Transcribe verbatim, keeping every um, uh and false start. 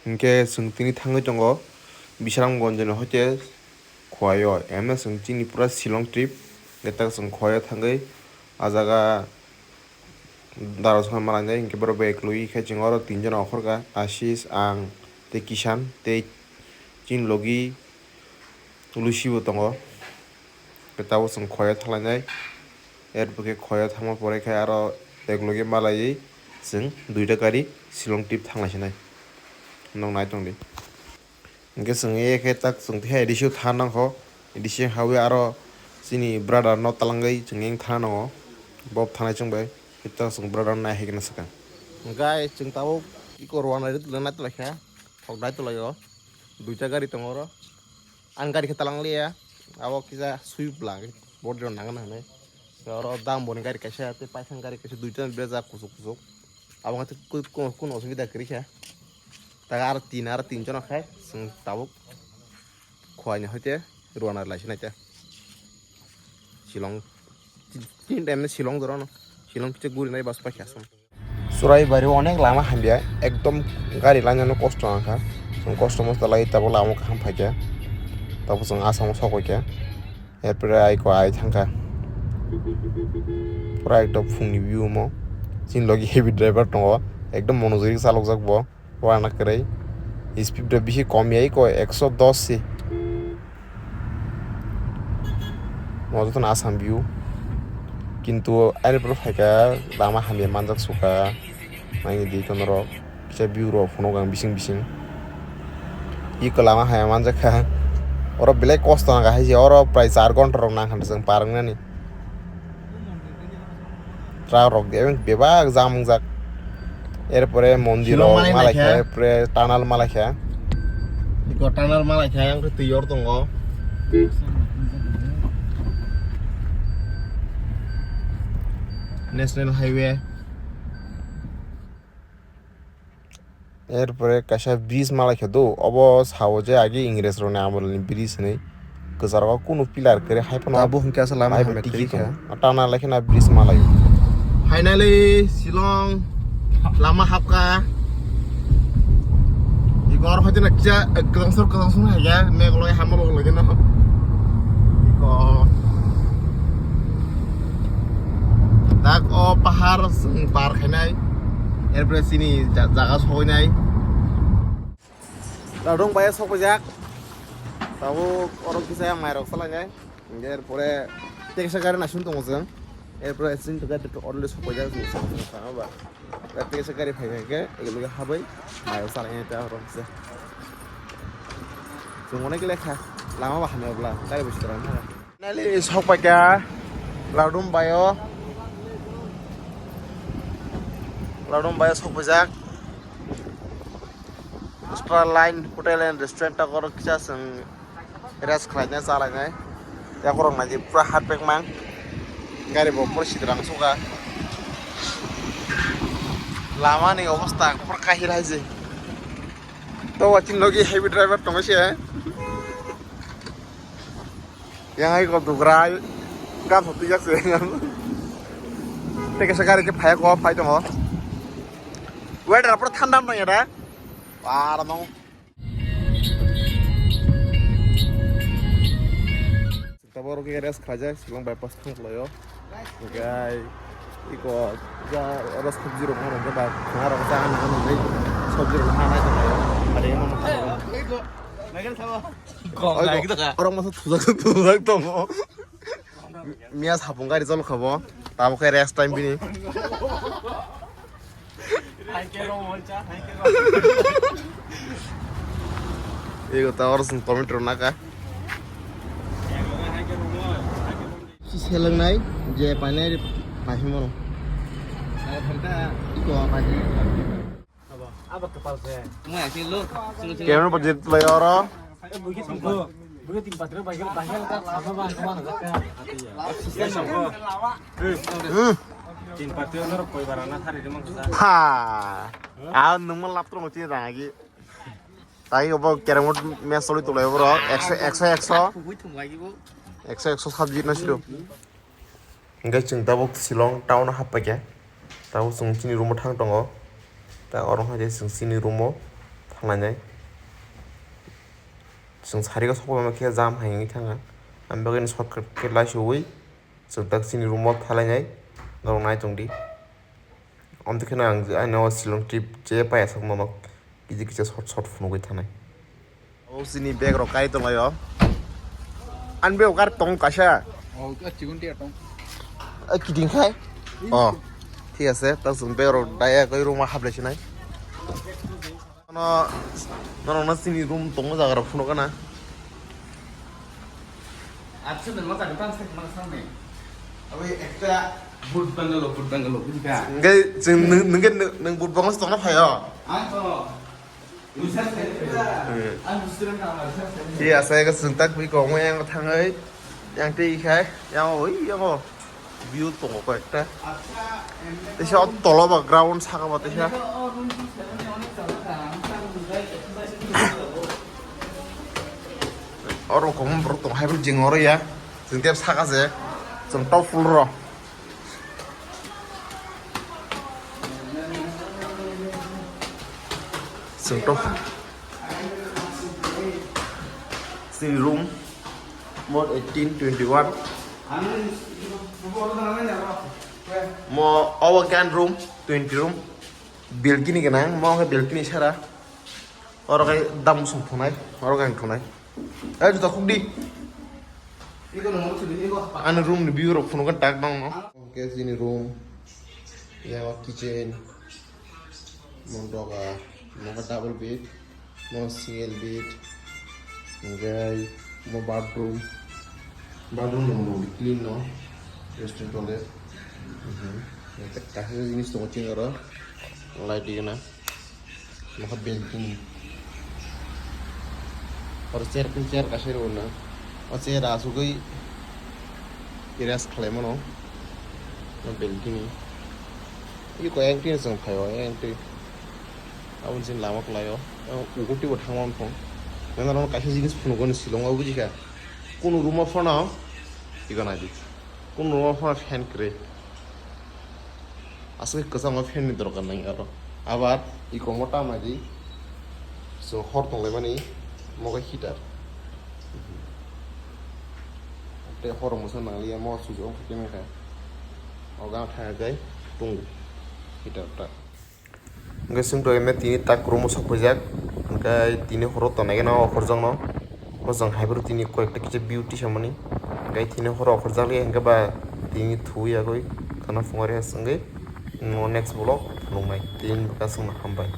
Hinkhe chwng tini thangwi tongo Bisramganj ni hoite Khowai o, emno chwng chini pura Shillong trip, hinkhe tak chwng Khowai o thangwi ah jaga dara songwi malainai, hinkhe borok bai kwlwi khe chwng oro tinjon okhorkha, Ashish, ang tei Kishan tei chini logi Lucy bo tongo. Tabuk chwng Khowai o thanglainai. Erpore Khowai o thangma pore khe aro eklogi malaiwi chwng duita gari Shillong trip thanglaisinai. Nwng nai tongdi. Hinkhe chwng e khe tak chwng tei A D C o thang nangkho. A D C hawi aro chini brother no talangwi chwng eng thang nango. Bob thangnai chwng bai. Hinkhe tak chwng brother no nai hai khe swkang. Hinkhe chwng tabuk eko rwna ri tongna tonglaikha. Thok nai tonglaio. Duita gari tongo oro. Ang gari khe talang liya, abo kisa sui bwla, body rok nang nang hinwi. Oro dam boni gari kaisa tei paithang gari kaisa, duita berajak kuchuk kuchuk. Abo wngkha tei ku-, ku-, kunu osubida kwrwi kha. Taga aro tin, aro tin jona khai chwng tabuk Khowai ni hoite rwna lai sinai ta. Shillong, tin, tin time Shillong jora no. Shillong kisa guri nai bus paikha aswk. Chwraibari o onek lama hamya, ekdom gari lainano kosto wngkha. Chwng kosto mosto lai tabuk lama kaham phaikha. Tabuk chwng Assam o sokbaikha. Erpore aiko ai thangkha. Pura ekdom phungni view omo. Chini logi heavy driver tongo. Ekdom monojori chalokjak bo. Uana kwrwi. Speed rok bisi kom ya, iko ekso dos se. Mo jotono Assam view. Kintu ani boro phaikha lama hamya manjak suka. Naini di kono rok. Kisa view rok phunuk ang bising bising. Iko lama hamya manjak kha. Oro belai kosto nang kha hai se, oro prai char ghonta rok nang kha chwng par wngnani. Truck rok de bebak jam wngjak. Erpore mondir rok malai kha, erpore tunnel malai kha. Iko tunnel malai kha, yang twi yor tongo. National Highway. Erpore kaisa bridge malai kha do, obo sao je age Ingres rokni amolni bridge hinwi. Kwcharo kunu pillar kwrwi hai phano. Abo hwnkhe aswk lama hamya tiki kwrwi kha. Tana lai kheno bridge malai. Finally Shillong lama hapkha. Igor hoite na kisa kwlangsor kwlangsor haiya Meghalaya hamolo lagino. Iko. Dak o pahar chwng par khainai. Erpore chini ja-, jaga soinai. Ladung bai sokpajak. Tabuk oro kisa yang mairok salainai. Erpore teksa gari naising tongo chwng. Erpore chini gari already sokpajak chwng sama sama ba. Teksa gari phai phai khe ego loge habai mairok salainai ta oro kisa. Chwng onek lekha lama ba hamya bwla gari bo sitra na. Finally sokpaikha Ladum baio. Ladum baio sokpaijak. Star Line Hotel and Restaurant ta oro kisa chwng rest khlainai chalainai. Yakorok naidi pura hapek mang. Gari bo pura sidrang suka. Lama ni obostha pura kahil hai se. To watching logi heavy driver tongma se. Yang hai ko dugra gam hotui jak se. Tei kaisa gari khe phai ko phai tongo. Weather pura thanda wng ya da. Par nong. Tabuk oro khe rest khlaijak Shillong bypass thang khlaio. Gai iko ja oro sabji rok mano ba khana rok ta ano ano dei sabji rok hanai tongo. Ade mano. Oro masa thujak thujak tongo. Miya sapung gari chol khabo. Tamo khe rest time bini. Ego ta oro song comment rok naka. Si selengnai je painai paihimo. Iko paihimo. Kemno budget lai oro. Hmm. Ha. Ah, nungma laptop mo tini dang agi. Tai obo carrom board match soli tolai obo ro. Ekso, ekso, ekso. Ekso, ekso subject na siro. Hingke chwng tabuk Shillong town o happaikha. Tabuk chwng chini room o thang tongo. Ta oro hai chwng chini room o thanglainai. Chwng sari o sokma khe jam hai wngwi thangkha. Ang bagwino shortcut khe laisuwi chwng tak chini room o thalainai. Norok nai tongdi. Amtwi kheno ang aino Shillong trip je pai aswk nono kisa kisa short short phunugwi thanai. O chini bag rok kai tonglaio. Ani bag kar tong kaisa. O, ka chigon tia tong. A kiting khai. O. Thik ase, ta chwng bag rok daya koi room o haplai sinai. Nono, nono chini room tongo jaga rok phunukana. Acha nang mata kan sak mang sang ni. Abi ekta boot bungalow, boot bungalow, buji kha? Ngai chwng nung, nung, nung boot bungalow tongna phaio. Ang to. Bisa saya. Ang student ka, bisa saya. Iya, saya ke sentak pi kong yang thangai, yang tei khai, yang oi, yang o. View tongo koi ekta. Teisa o tolo ba ground saka ba teisa. Oro kong borok tong hai jing oro ya. Jing tep saka je. Jing top floor ro. Jing top. Jing room. Mo eighteen, twenty-one. Mo obo gan room, twenty room. Balcony gwnang, mo khe balcony sara. Oro khe dam song thunai, oro khe ang thunai. Ai, juta khukdi. Ani room ni view rok phunukgwi tak nang no. Khe chini room. Ya kitchen. Mo doga, mo khe double bed, mo single bed, hingke mo bathroom, bathroom no mo clean no, western toilet, kaisa jinis tongo chini oro, light digena, mo khe balcony, oro chair, chair kaisa rw na, o chair asugwi rest khlai mano, o balcony. Iko engti chwng phaio, engti. Aboni chini lama kwlaio. Ukulti bo thangma wngthong. Nang norok kaisa jinis phunukgo ni silongo bujikha. Kunu room o phano iko naidi. Kunu room o phano fan kwrwi. Aswk kwchango fan ni dorkar nang aro. Abar iko mota naidi. So hor tonglaimani mogai heater. Tei horo mwsa nangliya mo sujo wngkha khe nangkha. O gang thang kai tongo heater ta. Hwnkhe chwng tongwi tini tak room o sokphaijak. Hwnkhe tini horo tonwi gana o hor jokno. O jang hai phuru tini koi ekta kisa beauty samani. Hwnkhe tini horo okhorjak liya hwnkhe ba tini thuwi yagwi khana phungo rest wngwi next vlog nuknai. Tini bwkha chwngno hambai.